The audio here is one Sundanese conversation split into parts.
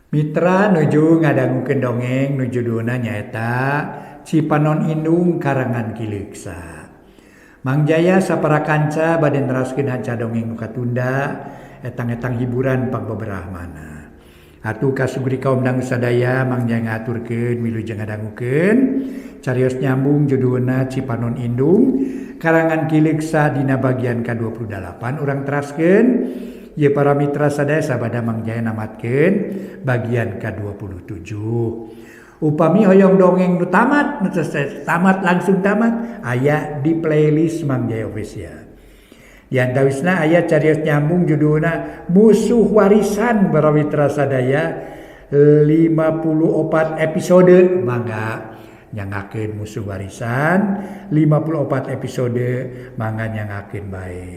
Mitra nuju ngadangukeun dongeng nu judulna nyaeta Cipanon Indung karangan Ki Leuksa. Mang Jaya sapara kanca bade neraskeun hanca dongeng nu katunda etang-etang hiburan pangbeberahmana. Atuh kasugri kaum dangu sadaya Mang Jaya ngaturkeun wilujeng ngadangukeun carios nyambung judulna Cipanon Indung karangan Ki Leuksa dina bagian ka-28 urang teraskeun. Ye para mitra sadaya sabada Mang Jaya namatkeun bagian ka-27. Upami hoyong dongeng nu tamat, nu tamat langsung tamat aya di playlist Mang Jaya Official. Di antawisna aya carios nyambung judulna Musuh Warisan para mitra sadaya 54 episode mangga nyangakeun Musuh Warisan 54 episode mangga nyangakeun bae.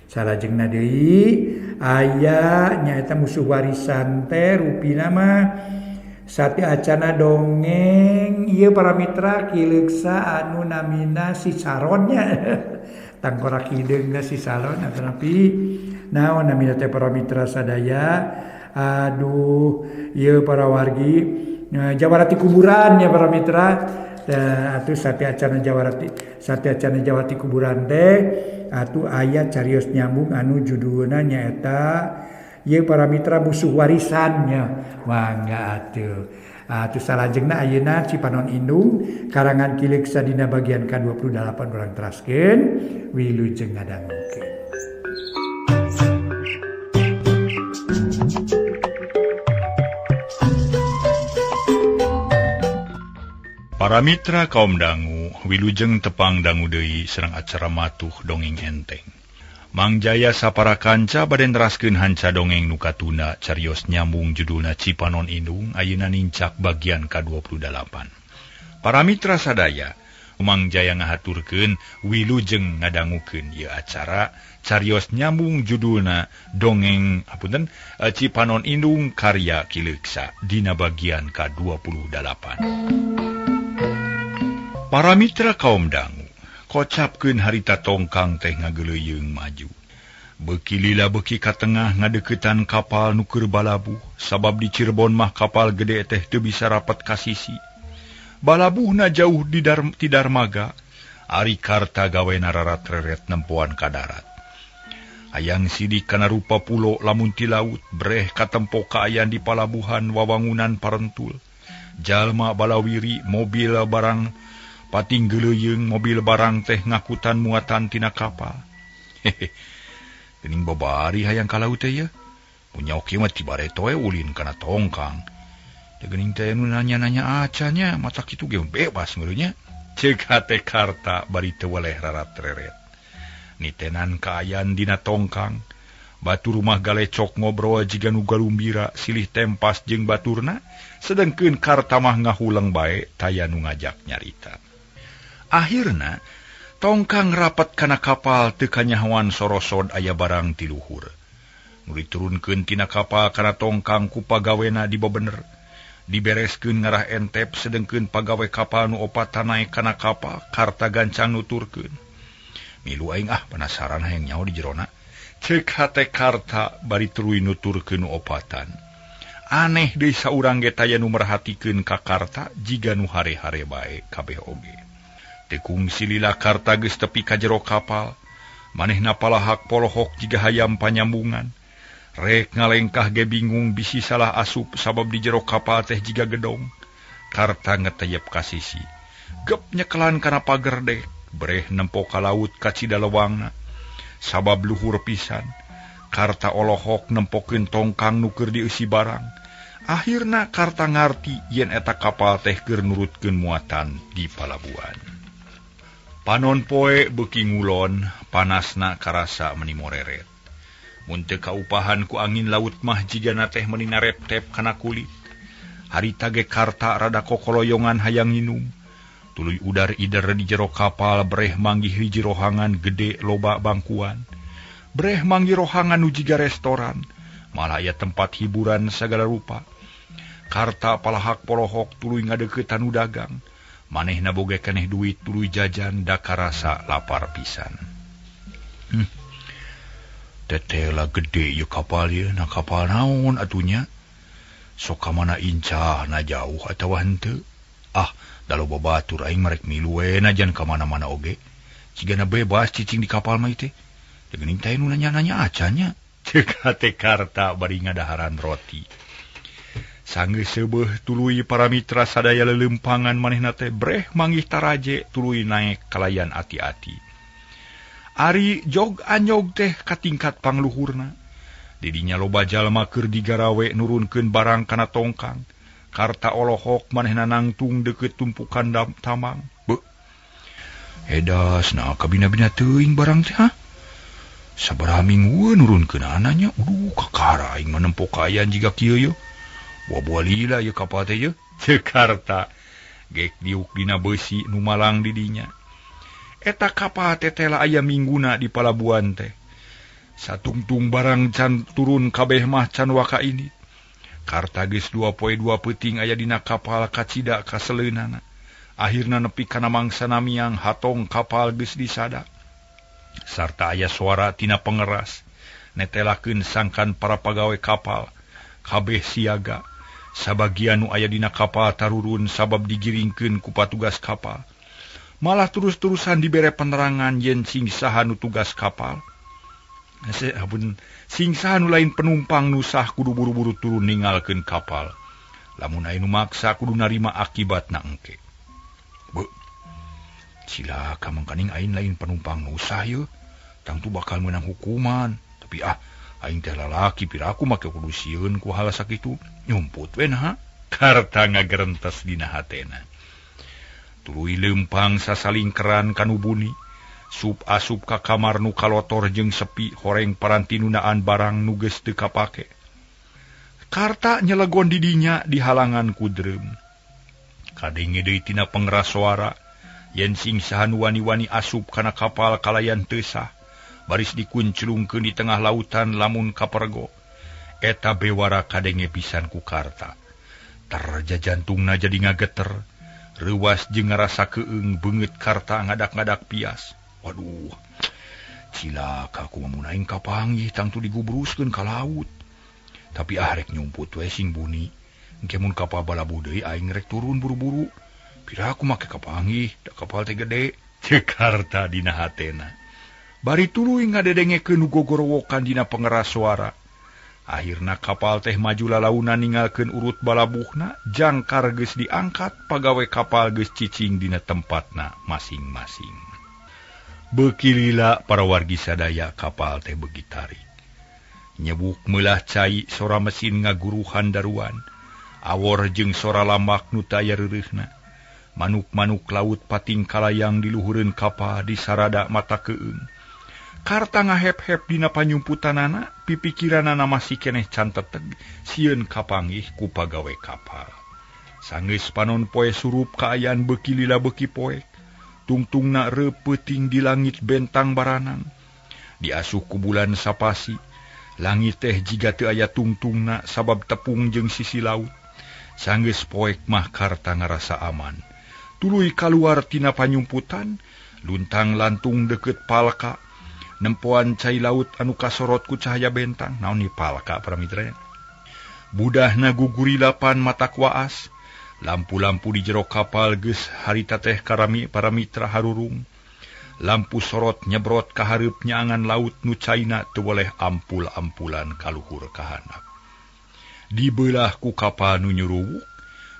Salajengna deui aya nyaeta Musuh Warisan teh rupina mah sateuacana dongeng ieu para mitra Ki Leuksa anu namina si Saronnya. Tangkorak hideungna si Saron atanapi naon namina teh para mitra sadaya. Aduh ieu para wargi Jawarati kuburan ya para mitra. Atuh sateuacana Jawarati sateuacana Jawati kuburan teh atuh aya carios nyambung anu judulna nyaeta ieu para mitra Musuh Warisannya mangga atuh. Atuh salajengna ayeuna Cipanon Indung karangan Ki Leuksa dina bagian ka-28 urang teraskeun wilujeng ngadangukeun. Para mitra kaum dangu wilujeng tepang dangu deui sareng acara matuh dongeng enteng. Mang Jaya sapara kanca bade neraskeun hanca dongeng nu katunda carios nyambung judulna Cipanon Indung ayeuna nincak bagian ka-28. Para mitra sadaya, Mang Jaya ngahaturkeun wilujeng ngadangukeun ieu acara carios nyambung judulna dongeng hapunten Cipanon Indung karya Ki Leuksa dina bagian ka-28. Para mitra kaum dangu kocapkeun harita tongkang teh ngageleuyeung maju. Beuki lila beuki ka tengah ngadeukeutan kapal nu keur balabuh, sabab di Cirebon mah kapal gede teh teu bisa rapat ka sisi. Balabuhna jauh di ti darmaga, ari Karta gawena rarat-reret nempoan ka darat. Hayang sidik kana rupa pulo lamun ti laut, breh katempo kaayaan di palabuhan wawangunan parentul. Jalma balawiri mobil barang pating geleuyeung mobil barang teh ngakutan muatan tina kapal. Hehe. Geuning babari hayang ka laut teh ye. Punya oke mah tibareto we ulin kana tongkang. Da geuning teh nu nanya-nanya acanya mata kitu ge bebas meureunnya. Ceuk hate Karta bari teu weleh rarat-reret. Nitenan kaayaan dina tongkang. Batu rumah galecok ngobrol jiga nu galumbira silih tempas jeung baturna, sedengkeun Karta mah ngahuleng bae taya nu ngajak nyarita. Akhirna tongkang rapat kana kapal teu kanyahoan sorosod aya barang ti luhur. Nu diturunkeun tina kapal kana tongkang ku pagawena dibebener. Dibereskeun ngarah entep sedengkeun pagawe kapal nu opatan naek kana kapal Karta gancang nuturkeun. Milu aing ah penasaran hayang nyaho di jerona. Ceuk hate Karta bari tuluy nuturkeun nu opatan. Aneh deui saurang ge taya nu merhatikeun ka Karta jiga nu hare-hare bae kabeh oge. Teu kungsi lila Karta geus tepi ka jero kapal, manehna palahak polohok jiga hayam panyambungan. Rek ngalengkah ge bingung bisi salah asup sabab di jero kapal teh jiga gedong. Karta ngeteyep ka sisi. Gep nyekelan kana pager dek, breh nempo ka laut ka Cidalewangna. Sabab luhur pisan, Karta olohok nempokeun tongkang nu keur dieusi barang. Akhirna Karta ngarti yen eta kapal teh keur nurutkeun muatan di palabuhan. Panon poe beuki ngulon, panasna karasa meni moreret. Mun teu kaupahan ku angin laut mah jigana teh meuni nareptep kana kulit. Harita ge Karta rada kokoloyongan hayang nginum. Tuluy udar ider di jero kapal breh manggih hiji rohangan gede loba bangkuan. Breh manggih rohangan nu jiga restoran, malah aya tempat hiburan sagala rupa. Karta palahak polohok tuluy ngadeuketan nu dagang. Manehna boga keneh duit tuluy jajan da karasa lapar pisan. Tetela gede ieu kapal ieu, na kapal naon atunya? Sok ka mana incahna jauh atawa henteu. Ah, da loba batur aing marek milu we najan ka mana-mana oge. Cigana bebas cicing di kapal mah teh. Da geuning teh nu nanya-nanya acan nya. Ceuk hate Karta bari ngadaharan roti. Sanggeus seubeuh tuluy para mitra sadaya leuleumpangan manehna teh breh manggih taraje tuluy naek kalayan ati-ati. Ari jog anyog teh katingkat pangluhurna. Didinya loba jalma keur digarawe nurunkeun barang kana tongkang. Karta olohok manehna nangtung deukeut tumpukan tamang. Beuh. Edas na kabina-bina teuing barang teh ha. Sabaraha minggueun nurunkeunana nya. Aduh kakara aing mah nempo kaayaan jiga kieu ye. Buah-buah lila ye kapal teh ye. Ceuk Karta gek diuk dina beusi nu malang di dinya. Eta kapal teh teh aya mingguna di palabuhan teh. Satungtung barang can turun kabeh mah can waka ini. Karta geus 2 poe 2 peuting aya dina kapal kacida kaseleunana. Akhirna nepi kana mangsa namiang hatong kapal geus disada. Sarta aya suara tina pengeras netelakeun sangkan para pagawe kapal kabeh siaga. Sabagian nu aya dina kapal tarurun sabab digiringkeun ku patugas kapal. Malah terus-terusan dibere penerangan yen sing saha nu tugas kapal. Sing saha nu lain penumpang nu sah kudu buru-buru turun ninggalkeun kapal. Lamun aya nu maksa kudu narima akibatna engke. Beuh. Cilaka mangkaning aing lain penumpang nu sah ye. Tangtu bakal meunang hukuman. Tapi ah, aing teh lalaki piraku make kudu sieun ku hal sakitu. Nyumput we naha. Karta ngagerentes dina hatena. Tuluy leumpang sasalingkeran kanu buni. Sup asup ka kamar nu kalotor jeung sepi horeng parantinunaan barang nu geus teu kapake. Karta nyelegon di dinya di halangan ku dreum. Kadenge deui tina pengeras suara yen sing saha nu wani-wani asup kana kapal kalayan teu sah. Baris dikunclungkeun di tengah lautan lamun kapergo. Eta bewara kadenge pisan ku Karta. Tarja jantungna jadi ngageter. Reuwas jeung ngarasa keung beungeut Karta ngadak-ngadak pias. Waduh, cilaka aku mun aing kapanggih tangtu digubruskeun ka laut. Tapi ah rek nyumput we sing buni. Engke mun kapal balabuh deui aing rek turun buru-buru. Pira aku make kapanggih, da kapal teh gede. Ceuk Karta dina hatena. Bari tuluy ngadedengekeun nu gogorowokan dina pengeras suara. Akhirna kapal teh maju lalaunan ninggalkeun urut balabuhna, jangkar geus diangkat, pagawe kapal geus cicing dina tempatna masing-masing. Beuki lila para wargi sadaya kapal teh beuki tarik. Nyebuk meulah cai sora mesin ngaguruhan daruan. Awor jeung sora lambak nu teu aya reureuhna. Manuk-manuk laut pating kalayang di luhureun kapal disarada mata keung. Karta ngahep-hep dina panyumputanana, pipikiranana masih keneh can teteg, sieun kapanggih ku pagawe kapal. Sanggeus panon poe surup kaayaan beuki lila beuki poek. Tungtungna reupeting di langit bentang baranang. Diasuh ku bulan sapasi, langit teh jiga teu aya tungtungna sabab tepung jeung sisi laut. Sanggeus poek mah Karta ngarasa aman. Tuluy kaluar tina panyumputan, luntang lantung deukeut palka. Nempoan cai laut anu kasorot ku cahaya bentang. Naon ni palka para mitra? Budahna gugurilapan mata kuaas. Lampu-lampu di jero kapal geus harita teh karami para mitra harurung. Lampu sorot nyebrot ka hareup nyaangan laut nu caina teu boleh ampul-ampulan kaluhur kahanap. Dibeulah ku kapal nu nyuruwuk,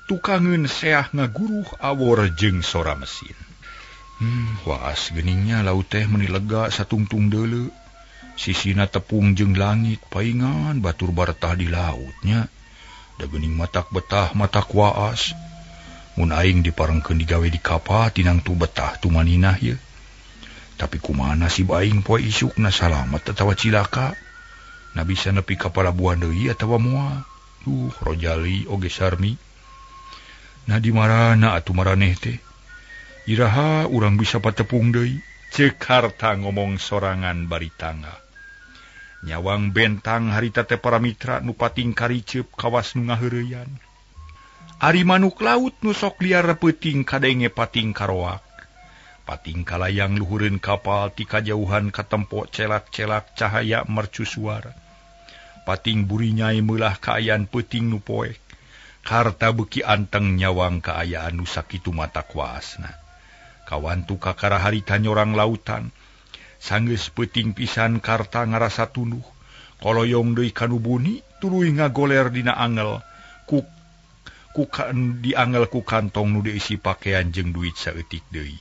tukangeun seah ngaguruh awor jeung sora mesin. Waas geningnya laut teh meuni lega satungtung deuleu. Sisina tepung jeung langit paingan batur baretah di lautnya. Da geuning matak betah matak waas. Mun aing diparengkeun digawe di kapal tinang tu betah tumaninah ye. Tapi kumaha nasib aing poe isukna salamet atawa cilaka. Na bisa nepi ka palabuhan deui atawa moal. Duh, Rojali oge Sarmi. Nah di marana atuh maraneh teh? Iraha urang bisa patepung deui. Ceuk Karta ngomong sorangan bari tangga. Nyawang bentang harita teh para mitra nu pating kariceup kawas nu ngaheureyan. Ari manuk laut nu sok liar peuting kadenge pating karoak. Pating kalayang luhureun kapal ti kajauhan katempo celak-celak cahaya mercusuar. Pating burinyai meulah kaayaan peuting nu poek. Karta beuki anteng nyawang kaayaan nu sakitu mata kuasna. Kawantu kakara harita nyorang lautan. Sanggeus peuting pisan Karta ngarasa tunduh. Koloyong deui kanu buni tuluy ngagoler dina angel ku diangel ku kantong nu diisi pakaian jeung duit saeutik deui.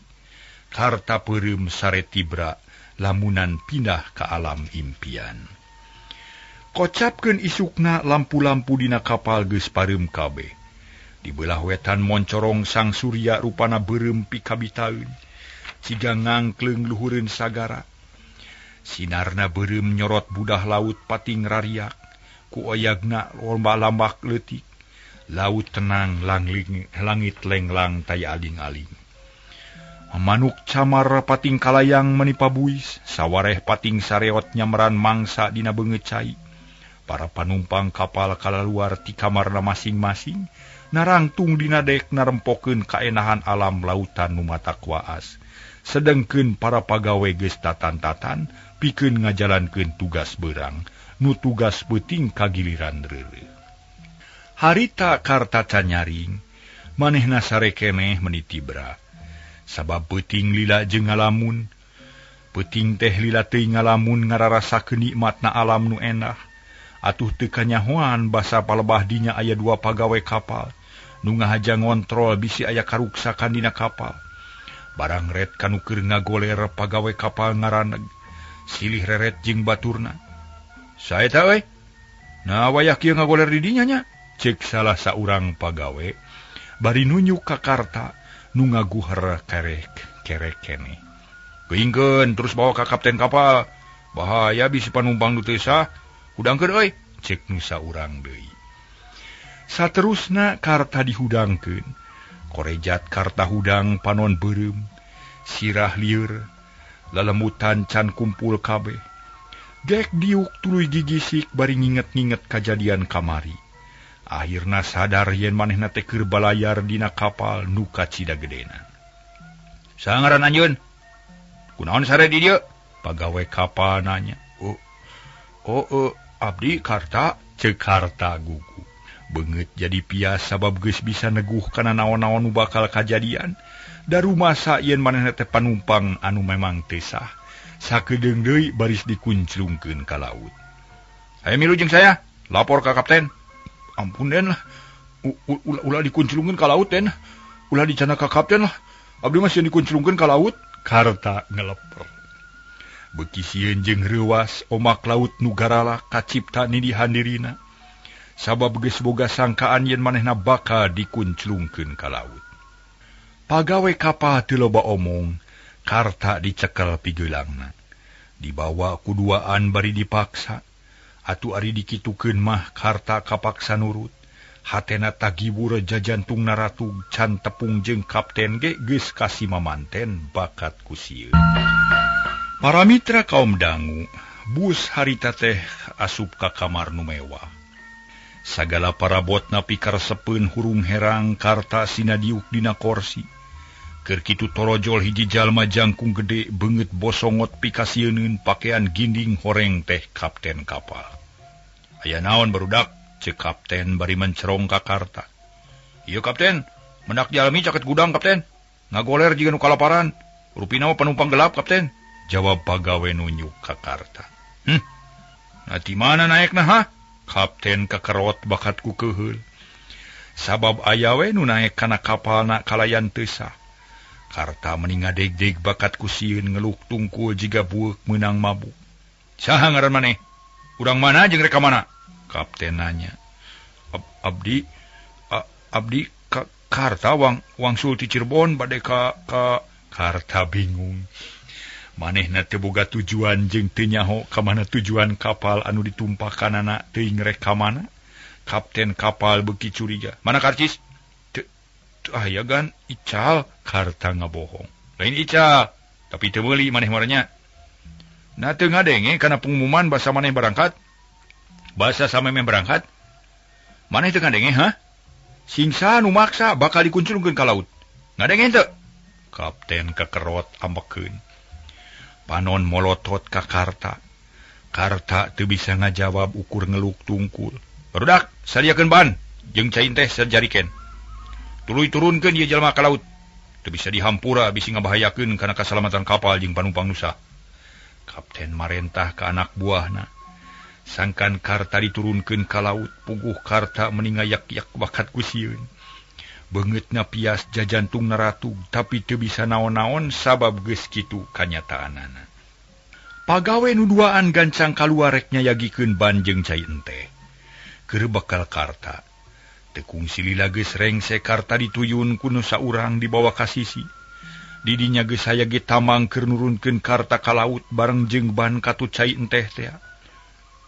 Karta peureum sare tibra lamunan pindah ka alam impian. Kocapkeun isukna lampu-lampu dina kapal geus pareum kabeh. Di beulah wetan moncorong sang surya rupana beureum pikabitaeun. Siga ngangkleung luhureun sagara. Sinarna beureum nyorot budah laut pating rariak. Ku oyagna lomba-lambak leutik. Laut tenang langit lenglang taya aling-aling. Manuk camar pating kalayang menipa buis, sawareh pating sareot nyamran mangsa dina beungeut cai. Para panumpang kapal kalaluar ti kamarna masing-masing, narangtung dina dek narempokeun kaenahan alam lautan nu matak waas. Sedengkeun para pagawe geus tatan-tatan pikeun ngajalankeun tugas beurang, nu tugas peuting kagiliran reureuh. Harita Karta canyaring, manehna sare keneh meuni tibra. Sabab peuting lila jeung ngalamun, peuting teh lila teuing ngalamun ngararasakeun nikmatna alam nu endah. Atuh teu kanyahoan basa palebah dinya aya dua pagawe kapal nu ngahaja ngontrol bisi aya karuksakan dina kapal. Barang ret kanu keur ngagoler pagawe kapal ngaraneg, silih reret jeung baturna. Saeta euy? Nah wayah kieu ngagoler di dinya nya? Cek salah saurang pagawe bari nunjuk ka Karta nu ngaguher kerek keneh. Geuingkeun terus bawa ka kapten kapal. Bahaya bisi panumpang nu teu sah. Hudangkeun euy, cek nu saurang deui. Saterusna Karta dihudangkeun. Korejat Karta hudang panon beureum, sirah lieur, lalemutan can kumpul kabeh. Gek diuk tuluy gigisik bari nginget-nginget kajadian kamari. Akhirna sadar yen manehna teh keur balayar dina kapal nu kacida gedena. Saha ngaran anjeun? Kunaon sare di dieu? Pagawe kapal nanya. Oh, abdi Karta, ceuk Karta gugu. Beungeut jadi pias sabab geus bisa neguh kana naon-naon nu bakal kajadian. Darumasa yen manehna teh panumpang anu memang teu sah. Sakedeung deui baris dikunclungkeun ka laut. Hayu milu jeung saya, lapor ka kapten. Ampun den lah, ulah dikunclungkeun ka laut den. Ulah dicana ka kapten lah. Abdi mah sieun dikunclungkeun ka laut. Karta ngeleper. Beuki sieun jeung reuwas omak laut nu garalak kacipta nindihan dirina. Sabab geus boga sangkaan yen manehna bakal dikunclungkeun ka laut. Pagawe kapal teu loba omong, Karta dicekel pigeulangna. Dibawa ku duaan bari dipaksa. Atuh ari dikitukeun mah Karta kapaksa nurut. Hatena tagibur jajantungna ratug can tepung jeung kapten ge geus kasimamanten bakat ku sieun. Para mitra kaum dangu, bus harita teh asup ka kamar nu mewah. Sagala parabotna pikaresepeun hurung herang Karta sinadiuk dina korsi. Keur kitu torojol hiji jalma jangkung gede beungeut bosongot pikasieuneun pakaian ginding horeng teh kapten kapal. Aya naon barudak? Ceuk kapten bari mencerong ka Karta. Ieu kapten, mendak jalmi caket gudang kapten. Ngagoler jiga nu kalaparan. Rupina mah panumpang gelap kapten. Jawab pagawe nunjuk ka Karta. Nah di mana naekna ha? Kapten kakerot bakat ku keuheul. Sabab aya we nu naek kana kapalna kalayan teu sah. Karta meni ngadegdeg bakat ku sieun ngeluk tungkul jiga bueuk meunang mabuk. Saha ngaran maneh? Urang mana jeung rek ka mana? Kapten nanya. Abdi Karta wangsul ti Cirebon bade ka Karta bingung. Manehna teu boga tujuan jeung teu nyaho ka mana tujuan kapal anu ditumpakanana teuing rek ka mana. Kapten kapal beuki curiga. Mana karcis? Teu aya gan ical. Karta ngabohong. Lain ical, tapi teu meuli maneh maranya. Nah teu ngadenge kana pengumuman basa maneh berangkat. Basa samemeh berangkat. Maneh teu ngadenge ha? Singsa nu maksa bakal dikunclungkeun ka laut. Ngadenge teu? Kapten kekerot ambekeun. Panon molotot ka Karta. Karta teu bisa ngajawab ukur ngeluk tungkul. Barudak, sadiakeun ban. Jeung cai teh sajariken. Tuluy turunkeun ieu jalma ka laut. Teu bisa dihampura bisi ngabahayakeun kana kasalamatan kapal jeung panumpang nusa. Kapten marentah ka anak buahna. Sangkan Karta diturunkeun ka laut, puguh Karta meni ngayak-yak bakat ku sieun. Beungeutna pias jajantungna ratug, tapi teu bisa naon-naon sabab geus kitu kanyataanana. Pagawe nu duaan gancang kaluar rek nyayagikeun ban jeung cai enteh. Keur bekal Karta. Teu kungsi lila geus rengse Karta dituyun ku nu saurang dibawa ka sisi. Didinya geus aya ge tamang keur nurunkeun Karta ka laut bareng jeung ban katut cai enteh teh.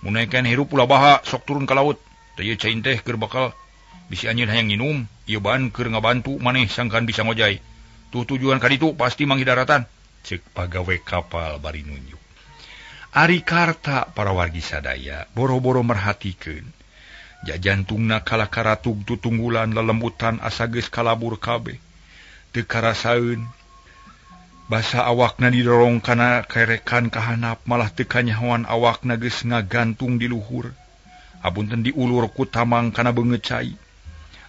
Mun naekeun hirup ulah baha sok turun ka laut. Teu ieu cai enteh keur bakal bisi anjeun hayang nginum, ieu ban keur ngabantu maneh sangkan bisa ngojay. Tuh tujuan ka ditu pasti manggih daratan. Ceuk pagawe kapal bari nunjuk. Ari Karta para wargi sadaya boro-boro merhatikeun. Jajantungna kalah karatug tutunggulan lelembutan asa geus kalabur kabeh. Teu karasaeun. Basa awakna didorong kana kerekan kahanap malah teu kanyahoan awakna geus ngagantung di luhur. Apunten diulur ku tamang kana beungeut cai.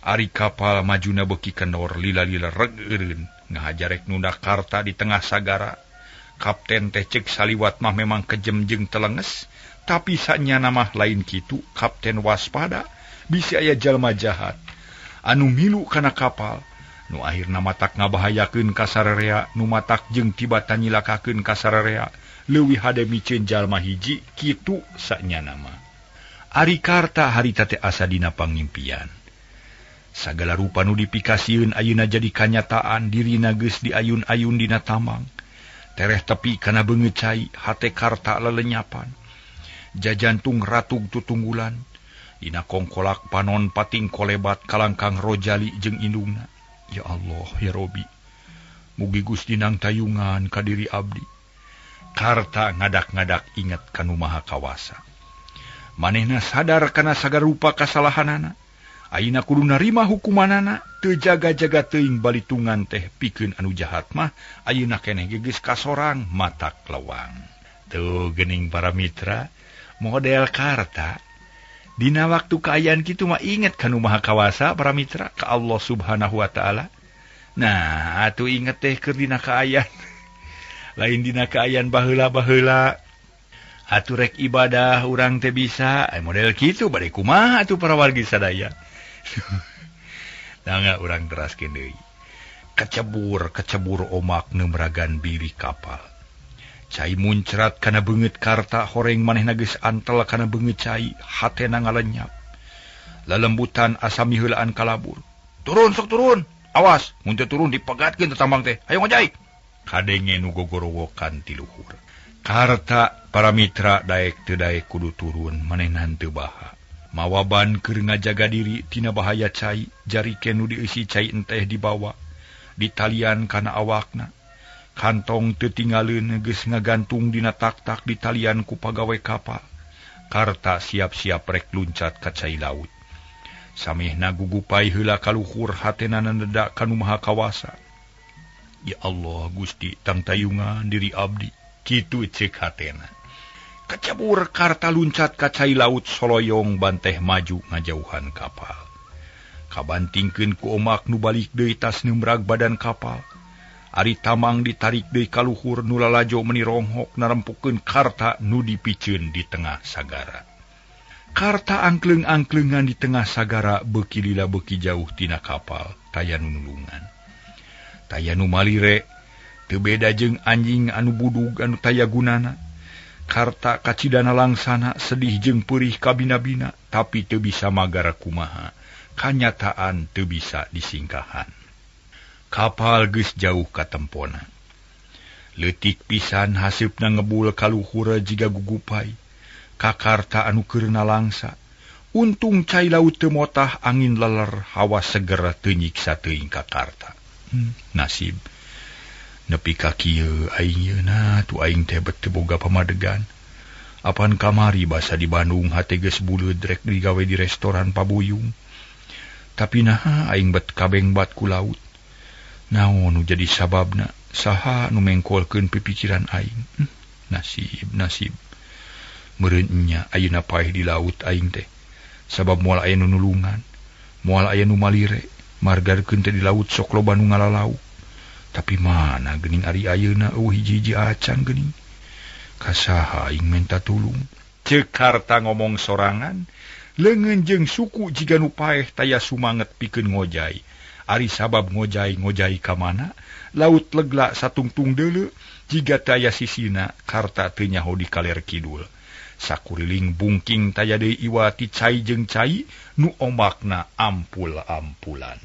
Ari kapal majuna beuki kendor lila-lila reg eureun ngahajarek nunda Karta di tengah sagara. Kapten teh ceuk saliwat mah memang kejem jeung telenges, tapi sanyana mah lain kitu. Kapten waspada bisi aya jalma jahat anu milu kana kapal nu akhirna matak ngabahayakeun ka sararea, nu matak jeung tibatan nyilakakeun ka sararea leuwih hade miceun jalma hiji kitu sanyana mah. Ari Karta harita teh asa dina pangimpian. Sagala rupa nu dipikasieun ayeuna jadi kanyataan, dirina geus diayun-ayun dina tamang. Tereh tepi kana beungeut cai, hate Karta lelenyapan. Jajantung ratug tutunggulan. Dina kongkolak panon pating kolebat kalangkang rojali jeung indungna. Ya Allah, ya Robi. Mugi Gusti nang tayungan ka diri abdi. Karta ngadak-ngadak inget ka Nu Maha Kawasa. Manehna sadar kana sagala rupa kasalahanana. Ayeuna kudu narima hukumanana, teu jaga-jaga teuing balitungan teh pikeun anu jahat mah ayeuna keneh geus kasorang matak lewang. Tuh geuning para mitra, model Karta dina waktu kaayaan kitu mah inget ka Nu Maha Kawasa para mitra, ka Allah Subhanahu wa taala. Nah, atuh inget teh keur dina kaayaan. Lain dina kaayaan baheula-baheula. Atuh rek ibadah urang teh bisa, model kitu bade kumaha atuh para wargi sadaya. Nah, urang teraskeun deui. Kecebur omak neumragan biri kapal. Cai muncrat kana beungeut Karta, horeng manehna geus antel kana beungeut cai, hatena ngalenyap. Lalembutan asa miheulaan kalabur. Turun sok turun. Awas, mun teu turun dipegatkeun teh tambang teh. Hayo ngojay. Kadenge nu gogorowokan ti luhur. Karta para mitra daek teu daek kudu turun, manehna teu baha. Mawaban keur ngajaga diri tina bahaya cai, jariken nu dieusi cai enteh dibawa ditalian kana awakna. Kantong teu tinggaleun geus ngagantung dina tak-tak ditalian ku pagawe kapal. Karta siap-siap rek luncat ka cai laut. Samehna gugupai heula ka luhur, hatena nenedak ka Nu Maha Kawasa. Ya Allah Gusti, tangtayungan diri abdi. Kitu ceuk hatena. Kecebur Karta luncat ka cai laut soloyong banteh maju ngajauhan kapal. Kabantingkeun ku omak nu balik deui tas neumrag badan kapal. Ari tamang ditarik deui ka luhur nu lalajo meni ronghok narempukeun Karta nu dipiceun di tengah sagara. Karta angkleung-angkleungan di tengah sagara beuki lila beuki jauh tina kapal, taya nu nulungan. Taya nu malire, teu beda jeung anjing anu budug anu taya gunana. Karta kacidana langsana sedih jeung peurih kabina-bina, tapi teu bisa magara kumaha. Kanyataan teu bisa disingkahan. Kapal geus jauh ka tempona. Leutik pisan haseupna ngebul ka luhur jiga gugupai. Ka Karta anu keur nalangsa. Untung cai laut teu motah, angin leler, hawa seger teu nyiksa teuing ka Karta. Nasib. Nepi ka kieu aing yeuna tu aing teh bet teu boga pamadegan. Apan kamari basa di Bandung hate geus buleud rek digawe di restoran Pabuyung. Tapi naha aing bet kabeng bat ku laut. Naon nu jadi sababna? Saha nu mengkolkeun pipikiran aing? Nasib, nasib. Meureun nya ayeuna paeh di laut aing teh. Sabab moal aya nu nulungan. Moal aya nu malire, margarkeun teh di laut sok loba nu ngalalau. Tapi mana geuning ari ayeuna eueuh hiji-hiji acan geuning. Ka saha aing menta tulung? Ceuk Karta ngomong sorangan, leungeun jeung suku jiga nu paeh taya sumanget pikeun ngojay. Ari sabab ngojay-ngojay ka mana? Laut legla satungtung deuleu, jiga taya sisina Karta teu nyaho di kaler kidul. Sakuriling bungking taya deui iwati cai jeung cai nu ombakna ampul-ampulan.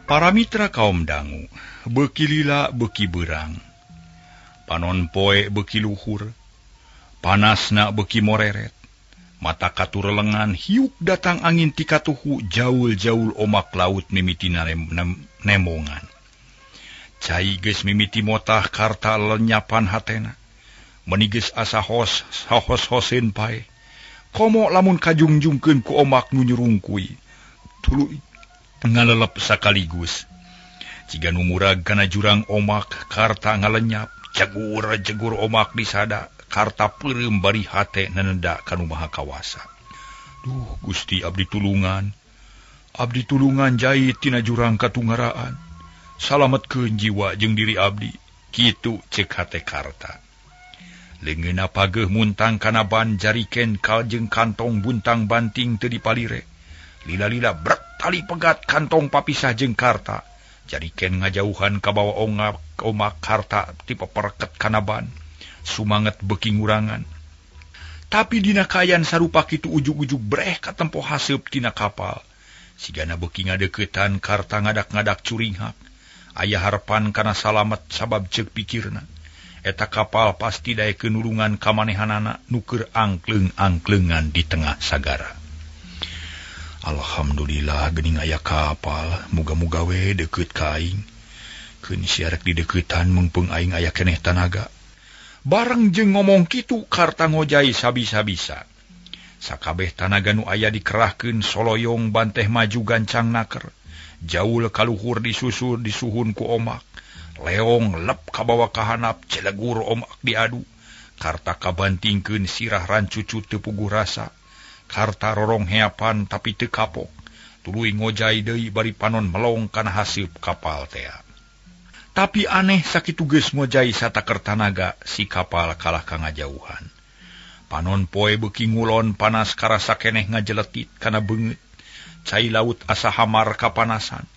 Para mitra kaum dangu, beuki lila beuki beurang. Panon poe beuki luhur, panasna beuki moreret. Mata katur lengan hiuk datang angin ti katuhu jaul-jaul omak laut mimiti nemongan. Cai geus mimiti motah Karta lenyapan hatena. Meuni geus asa hos hos-hoseun pae. Komo lamun kajungjungkeun ku omak nu nyurungkuy. Tuluy ngalelep sakaligus. Jiga nu murag kana jurang omak Karta ngalenyap, jegur-jegur omak disada. Karta peureum bari hate neneda ka nu Maha Kawasa. Duh Gusti abdi tulungan. Abdi tulungan jait tina jurang katungaraan. Salametkeun jiwa jeung diri abdi. Kitu ceuk hate Karta. Leungeunna pageuh muntang kana ban jariken kal jeung kantong buntang banting teu dipalire. Lila-lila brek tali pegat kantong papisah jeung Karta. Jariken ngajauhan ka bawa omak Karta ti peperket kana ban. Sumanget beuki ngurangan. Tapi dina kaayaan sarupa kitu ujug-ujug breh katempo haseup tina kapal. Sigana beuki ngadeuketan Karta ngadak-ngadak curinghak. Aya harepan kana salamet sabab ceuk pikirna. Eta kapal pasti daekeun nulungan ka manehanana nu keur angkleung-angkleungan di tengah sagara. Alhamdulillah geuning aya kapal, muga-muga we deukeut ka aing. Keun siarek dideuketan meungpeung aing aya keneh tanaga. Bareng jeung ngomong kitu Karta ngojay sabisa-bisa. Sakabeh tanaga nu aya dikerahkeun soloyong banteh maju gancang naker. Jaul kaluhur disusul disuhun ku omak. Leong lep kabawa kahanap celegur omak diadu. Karta kabantingkeun sirah rancucu teu puguh rasa. Karta rorong heapan tapi teu kapok. Tuluy ngojay deui bari panon melong kana haseup kapal tea. Tapi aneh sakitu geus ngojay sataker tanaga si kapal kalah ka ngajauhan. Panon poe beuki ngulon panas karasa keneh ngajeletit kana beungeut. Cai laut asa hamar kapanasan.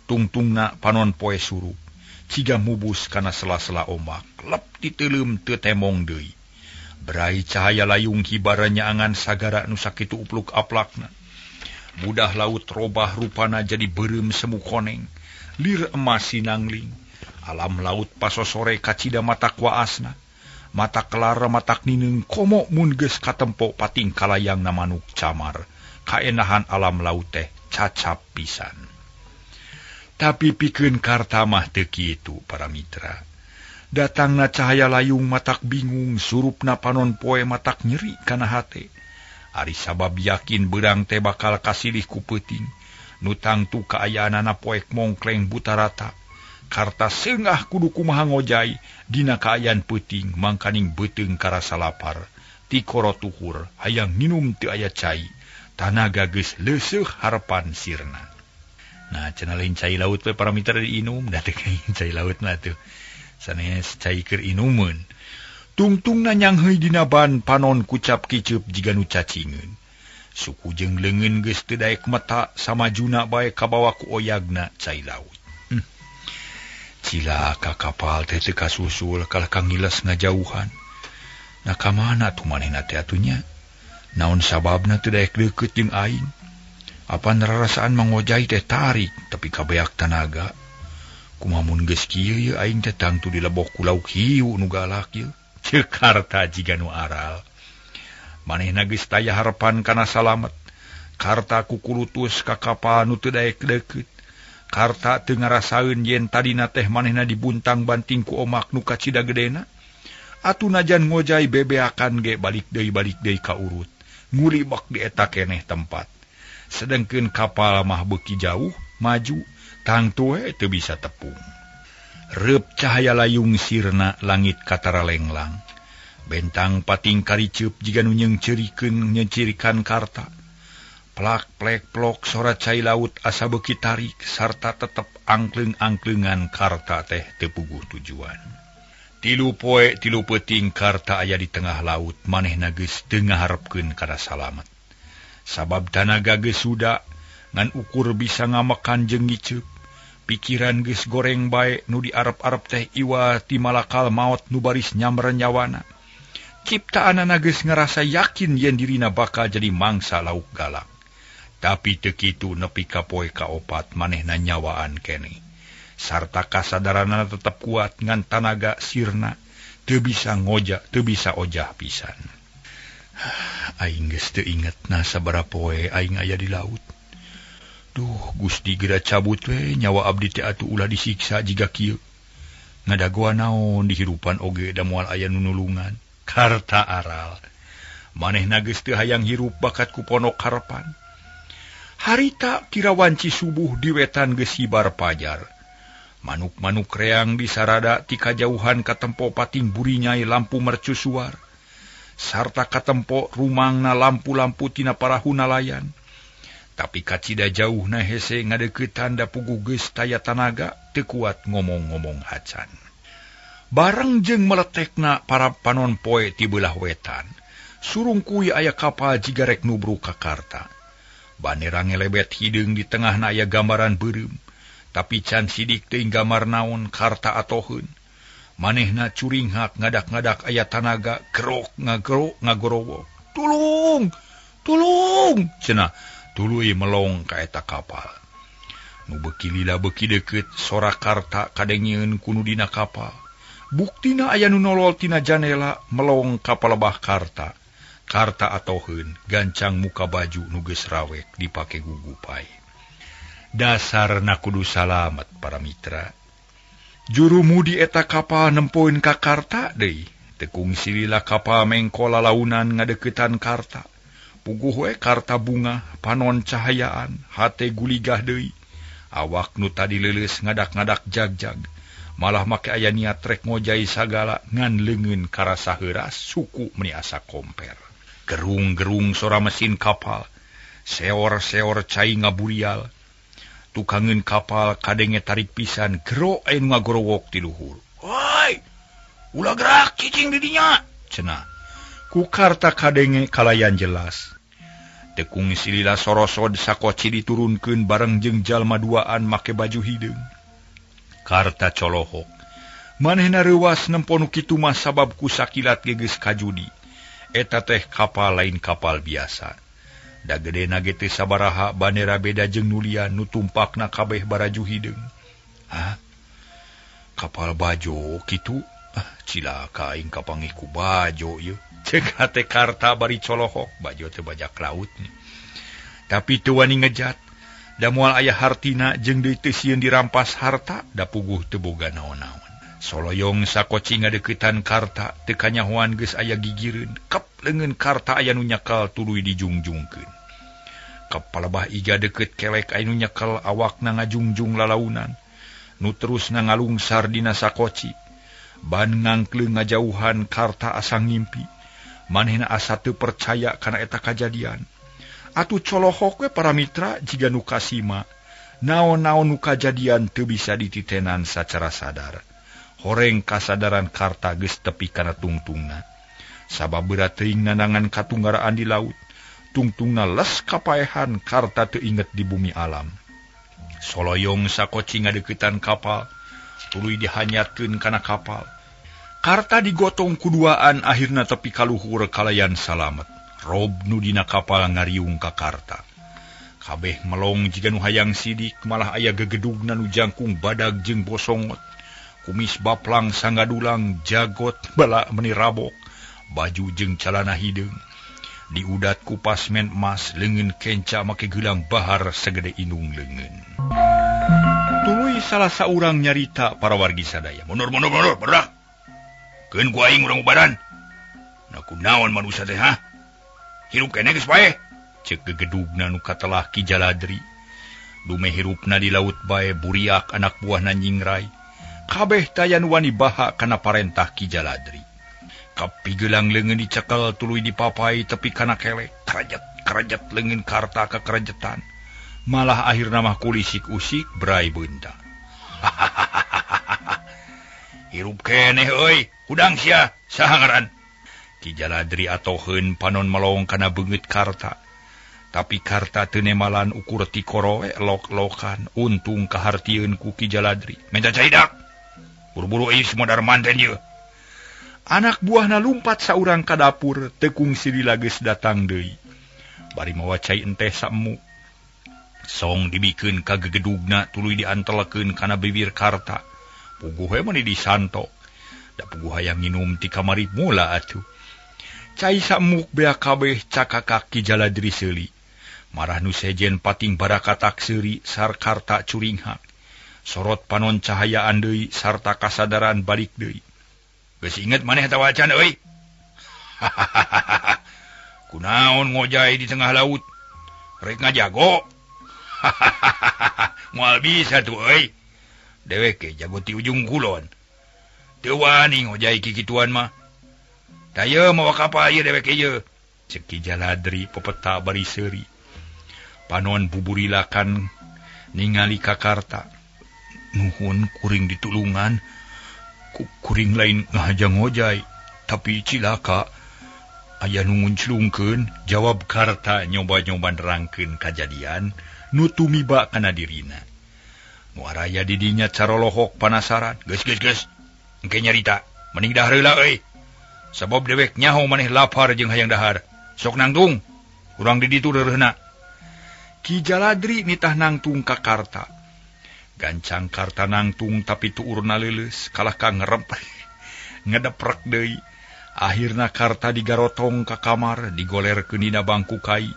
Tungtungna panon poe surup. Ciga mubus kana sela-sela ombak. Lep diteuleum teu temong deui. Berai cahaya layung hibara nyaangan sagara nu sakitu upluk aplakna. Budah laut robah rupana jadi beureum semu koneng. Lir emas sinangling. Alam laut pasosore kacida matak waasna. Mata kelar matak nineung komo mun geus katempo pating kalayangna manuk camar. Kaenahan alam laut teh cacap pisan. Tapi pikeun Karta mah teu kitu para mitra. Datangna cahaya layung matak bingung, surupna panon poe matak nyeri kana hate. Ari sabab yakin beurang teh bakal kasilih ku peuting. Nu tangtu kaayaanana poek mongkleng buta rata. Karta seungah kudu kumaha ngojay dina kaayaan peuting mangkaning beuteung karasa lapar. Tikoro tuhur hayang minum teu aya cai. Tanaga geus leuseuh harepan sirna. Nah, cenah lain cai laut we para mitra diinum, da teu cai laut mah tuh. Sanes cai keur inumeun. Tungtungna nyangheuy dina ban panon kucap kiceup jiga nu cacingeun. Suku jeung leungeun geus teu daek meta samajuna bae kabawa ku oyagna cai laut. Cilaka kapal teh teu kasusul kalah ka ngiles ngajauhan. Nah ka mana tuh manehna teh atunya? Naon sababna teu daek deukeut jeung aing? Apan rarasaan mangojay teh tarik tapi kabeak tanaga. Kumaha mun geus kieu ye aing teh tangtu dilebok ku lauk hiu nu galak ieu. Ceuk Karta jiga nu aral. Manehna geus taya harepan kana salamet. Karta kukulutus ka kapal nu teu daek deukeut. Karta teu ngarasaeun yen tadina teh manehna dibuntang-banting ku omak nu kacida gedena. Atuh najan ngojay bebeakan ge balik deui ka urut. Nguribak di eta keneh tempat. Sedengkeun kapal mah beuki jauh maju tangtu we teu bisa tepung. Reup cahaya layung sirna langit katara lenglang. Bentang pating kariceup jiga nu nyeungceurikeun nyencirikan karta. Plak plek plok sora cai laut asa beuki tarik sarta tetep angkleung-angkleungan karta teh teu puguh tujuan. Tilu poe tilu peuting karta aya di tengah laut manehna geus teu ngaharepkeun kana salamet. Sabab tanaga geus suda ngan ukur bisa ngamakan jeung ngiceup. Pikiran geus goreng bae nu diarep-arep teh iwa ti malakal maot nu baris nyamber nyawana. Ciptaanana geus ngarasa yakin yen dirina bakal jadi mangsa lauk galak. Tapi teu kitu nepi ka poe kaopat manehna nyawaan keneh. Sarta kasadaranana tetep kuat ngan tanaga sirna teu bisa ngoja, teu bisa ojah pisan. Aing geus teu inget na sabaraha poe aing aya di laut. Duh, Gusti geura cabut we nyawa abdi teh atuh ulah disiksa jiga kieu. Ngadagoan naon dihirupan oge da moal aya nu nulungan. Karta aral. Manehna geus teu hayang hirup bakat ku ponok harepan. Harita kira wanci subuh di wetan geus hibar pajar. Manuk-manuk reang disarada ti kajauhan katempo pating burinyai lampu mercusuar. Sarta katempo rumangna lampu-lampu tina parahu nalayan. Tapi kacida jauhna hese ngadeuketan da puguh geus taya tanaga teu kuat ngomong-ngomong acan. Bareng jeung meletekna para panon poe ti beulah wetan. Surungkuy aya kapal jiga rek nubruk ka karta. Banera ngelebet hideung di tengahna aya gambaran beureum. Tapi can sidik teuing gambar naon karta atoheun. Manehna curinghak ngadak-ngadak aya tanaga gerok ngagerok ngagorowok. Tulung! Tulung! Cenah tuluy melong ka eta kapal. Nu beuki lila beuki deukeut sora karta kadengeun ku nu dina kapal. Buktina aya nu nolol tina janela melong ka palebah karta. Karta atoheun gancang muka baju nu geus rawek dipake gugupai. Dasarna kudu salamet para mitra. Jurumudi eta kapal nempoeun ka karta deui. Teu kungsi lila kapal mengko lalaunan ngadeuketan karta. Puguh we karta bunga panon cahayaan hate guligah deui. Awak nu tadi leuleus ngadak-ngadak jagjag. Malah make aya niat rek ngojai sagala ngan leungeun karasa heuras suku meuni asa komper. Gerung-gerung sora mesin kapal, seor-seor cai ngaburial. Tukangeun kapal kadenge tarik pisan gero aya nu ngagorowok ti luhur. "Hoi, ulah gerak cicing di dinya!" cenah. Ku karta kadenge kalayan jelas. Teu kungsi lila sorosod sakoci diturunkeun bareng jeung jalma duaan make baju hideung. Karta colohok. Manehna reuwas nempo nu kitu mah sabab ku sakilat ge geus kajudi. Eta teh kapal lain kapal biasa. Da gedena ge teu sabaraha bandera beda jeung nu lian nu tumpakna kabeh baraju hideung. Hah? Kapal bajo kitu? Ah, cilaka aing kapanggih ku bajo ieu. Ceuk hate karta bari colohok, bajo teh bajak laut. Tapi teu wani ngejat. Da moal aya hartina jeung deui teu sieun dirampas harta, da puguh teu boga naon-naon. Soloyong sakoci ngadeuketan karta, teu kanyahoan geus aya gigireun. Kep leungeun karta aya nu nyakal tuluy dijungjungkeun. Kep palebah iga deukeut kelek aya nu nyekel awakna ngajungjung lalaunan. Nu terusna ngalungsar dina sakoci. Ban ngangkleung ngajauhan karta asa ngimpi. Manehna asa teu percaya kana eta kajadian. Atuh colohok we para mitra jiga nu kasima. Naon-naon nu kajadian teu bisa dititenan sacara sadar. Horeng kasadaran karta geus tepi kana tungtungna. Sabab berat teuing nanangan katunggaraan di laut. Tungtungna les kapaehan karta teu inget di bumi alam. Soloyong sakoci ngadeuketan kapal, tuluy dihanyatkeun kana kapal. Karta digotong kuduaan akhirna tepi ka luhur kalayan salamet. Rob nu dina kapal ngariung ka karta. Kabeh melong jiga nu hayang sidik, malah aya gegedugna nu jangkung badag jeung bosongot. Kumis baplang sanggadulang jagot bala meuni rabok, baju jeung calana hideung. Diudat ku pasmen emas leungeun kenca make geulang bahar segede indung leungeun. Tuluy salah saurang nyarita para wargi sadaya. Mundur mundur mundur, berdah. Keun ku aing urang ubadan. Na kunaon manusia teh ha? Hirup keneh geus paeh. Ceuk gegedugna nu katelah Ki Jaladri. Dume hirupna di laut bae buriak anak buahna nyingrai. Kabeh taya nu wani baha kana parentah Ki Jaladri. Kapigelang leungeun dicekel tuluy dipapai tepi kana kelek. Kerjet kerjet leungeun Karta kakerejetan. Malah akhirna mah kulisik usik brai beunta. Hirup keneh euy, hudang sia, saha ngaran? Ki Jaladri atoheun panon melong kana beungeut Karta. Tapi Karta teu nemalan ukur tikoro we lok-lokan, untung kahartieun ku Ki Jaladri. Menta caidak. Buru-buru euy modar manten ieu. Anak buahna lumpat saurang ka dapur, teu kungsi lila geus datang deui. Bari mawa cai enteh saemu. Song dibikeun ka gegedugna tuluy diantelekeun kana bibir Karta. Puguh we meuni disanto. Da puguh hayang nginum ti kamari mula atuh. Cai saemuk bea kabeh cakakak Ki Jaladri seuli. Marah nu sejen pating barakatak seuri sarkarta curinghak. Sorot panon cahayaan deui sarta kasadaran balik deui. Geus inget maneh eta wacan euy. Kunaon ngojay di tengah laut? Rek ngajago. Moal bisa tuh euy. Dewek jago ti ujung kulon. Teu wani ngojay kikituan mah. Tah ieu mawa kapal ieu dewek ieu. Ceuk Ki Jaladri pepeta bari seuri. Panon buburilakan ningali ka Karta. Nuhun kuring ditulungan. Kuring lain ngahaja ngojay, tapi cilaka. Aya nu ngunclungkeun, jawab Karta nyoba-nyoba nerangkeun kajadian nu tumiba kana dirina. Nu araya di dinya carolohok panasaran. Geus geus geus. Engke nyarita, mending dahar heula euy. Sabab dewek nyaho maneh lapar jeung hayang dahar. Sok nangtung, urang di ditu reureuhna. Ki Jaladri nitah nangtung ka Karta. Gancang Karta nangtung tapi tuurna leuleus kalah ka ngerep ngedeprek deui. Akhirna Karta digarotong ka kamar, digolerkeun dina bangku kai.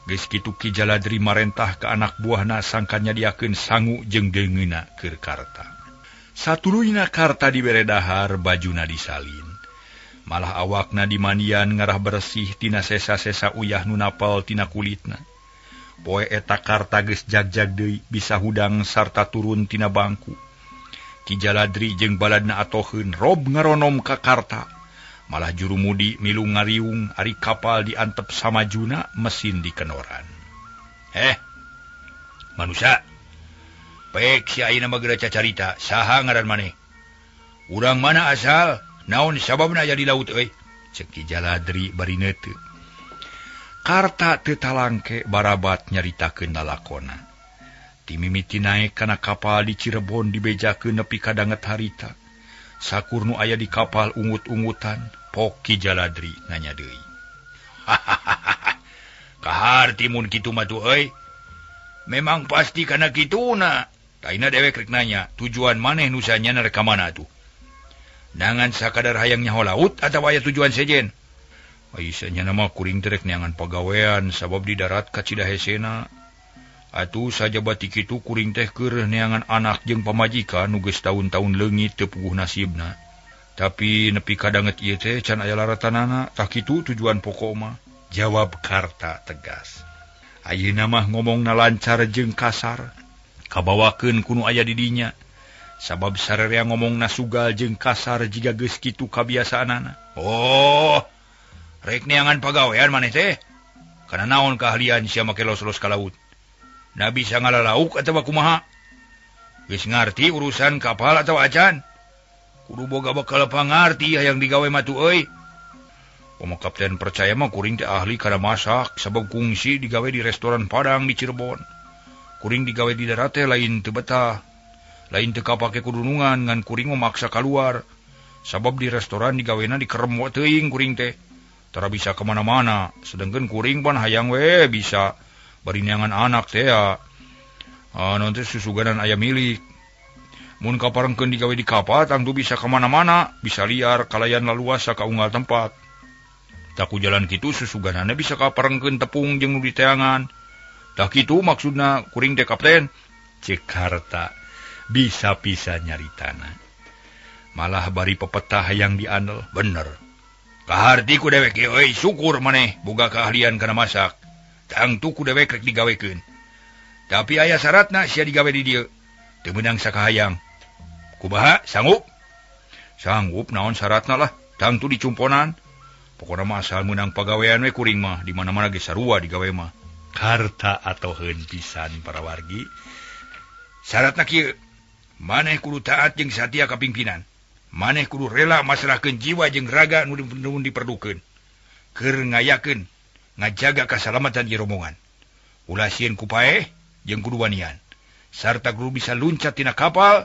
Geus kitu Ki Jaladri marentah ka anak buahna sangkan nyadiakeun sangu jeung deungeunna keur Karta. Satuluyna Karta dibere dahar, bajuna disalin. Malah awakna dimandian ngarah bersih tina sesa-sesa uyah nu napal tina kulitna. Poe eta Karta geus jagjag deui bisa hudang sarta turun tina bangku. Ki Jaladri jeung baladna atoheun rob ngaronom ka Karta. Malah jurumudi milu ngariung ari kapal diantep samajuna mesin dikenoran. Manusia. Pek si ayeuna mah geura cacarita, saha ngaran maneh? Urang mana asal? Naon sababna aya di laut euy? Ceuk Ki Jaladri bari neuteup. Karta teu talangke barabat nyaritakeun lalakona. Ti mimiti naek kana kapal di Cirebon dibejakeun nepi ka danget harita. Sakur nu aya di kapal ungut-ungutan, pok Ki Jaladri nanya deui. Kaharti mun kitu mah tuh euy. Memang pasti kana kituna. Taina dewek rek nanya, tujuan maneh nu sanyana rek ka mana tuh? Nangan sakadar hayang nyaho laut atawa aya tujuan sejen? Aisyahnya nama kuring terek neangan pagawean sabab di darat kacida hesena. Atuh sajaba ti kitu kuring teh keur neangan anak jeung pamajikan nu geus taun-taun leungit teu puguh nasibna. Tapi nepi ka danget ieu teh can aya laratanana, tah kitu tujuan pokok mah. Jawab Karta tegas. Ayeuna mah ngomongna lancar jeung kasar, kabawakeun ku nu aya di dinya. Sabab sararea ngomongna sugal jeung kasar jiga geus kitu kabiasaanana. Oh, rek neangan pagawean maneh teh. Kana naon keahlian sia make los-los ka laut? Na bisa ngalalauk atawa kumaha? Geus ngarti urusan kapal atawa acan? Kudu boga bekal pangarti hayang digawe mah tuh euy. Komo kapten percaya mah kuring teh ahli kana masak sabab kungsi digawe di restoran Padang di Cirebon. Kuring digawe di darat teh lain teu betah. Lain teu kapake kudunungan ngan kuring memaksa kaluar. Sabab di restoran digawena dikeremok teuing kuring teh. Tara bisa kemana-mana, sedangkan kuring pan hayang we bisa bari neangan anak teh ya. Nanti susuganan aya milik. Mun kaparengkeun digawe di kapal tangtu bisa kemana-mana, bisa liar kalayan laluasa ka unggal tempat. Tak ku jalan kitu susuganana bisa kaparengkeun tepung jeung nu diteangan. Tah kitu maksudna kuring teh kapten. Ceuk Karta bisa pisan nyaritana. Malah bari pepetah hayang diandel, bener. Kaharti ku dewek euy, syukur maneh boga keahlian kana masak. Tangtu ku dewek rek digawekeun. Tapi aya syaratna sia digawe di dieu. Teu meunang sakahayang. Kumaha sanggup? Sanggup naon syaratna lah. Tangtu dicumponan. Pokona mah asal meunang pagawean we kuring mah di mana-mana ge sarua digawe mah. Karta atoheun pisan para wargi. Syaratna kieu, maneh kudu taat jeung satia ka pimpinan. Maneh kudu rela masrahkeun jiwa jeung raga nu diperlukeun. Keur ngayakeun ngajaga kasalamatan di rombongan. Ulah sieun ku paeh jeung kudu wanian. Sarta kudu bisa luncat tina kapal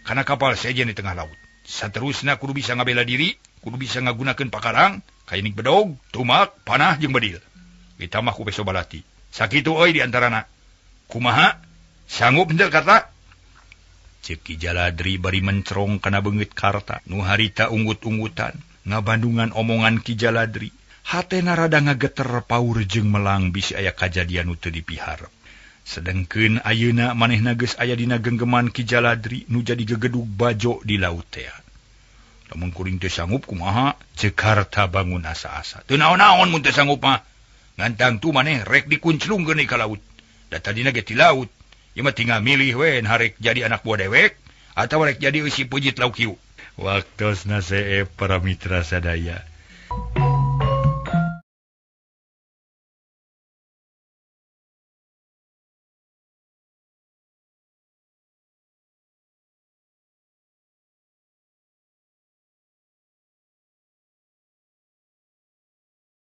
kana kapal sejen di tengah laut. Saterusna kudu bisa ngabela diri, kudu bisa ngagunakeun pakarang, kainik bedog, tumak, panah jeung bedil. Ditambah ku peso balati. Sakitu euy di antarana. Kumaha? Sanggup henteu Karta? Ceuk Ki Jaladri bari mencerong kana beungeut Karta. Nu harita unggut-unggutan, ngabandungan omongan Ki Jaladri. Hatena rada ngageter paur jeung melang bisi aya kajadian nu teu dipiharep. Sedengkeun ayeuna manehna geus aya dina genggeman Ki Jaladri nu jadi gegedug bajo di laut tea. Lamun kuring teu sanggup kumaha? Ceuk Karta bangun asa-asa. Teu naon-naon mun teu sanggup mah. Ngan tangtu maneh rek dikunclungkeun ka laut. Da tadina ge ti laut. Ieu mah tinggal milih we harek jadi anak buah dewek atawa rek jadi eusi pujit lauk hiu. Waktosna seep para mitra sadaya.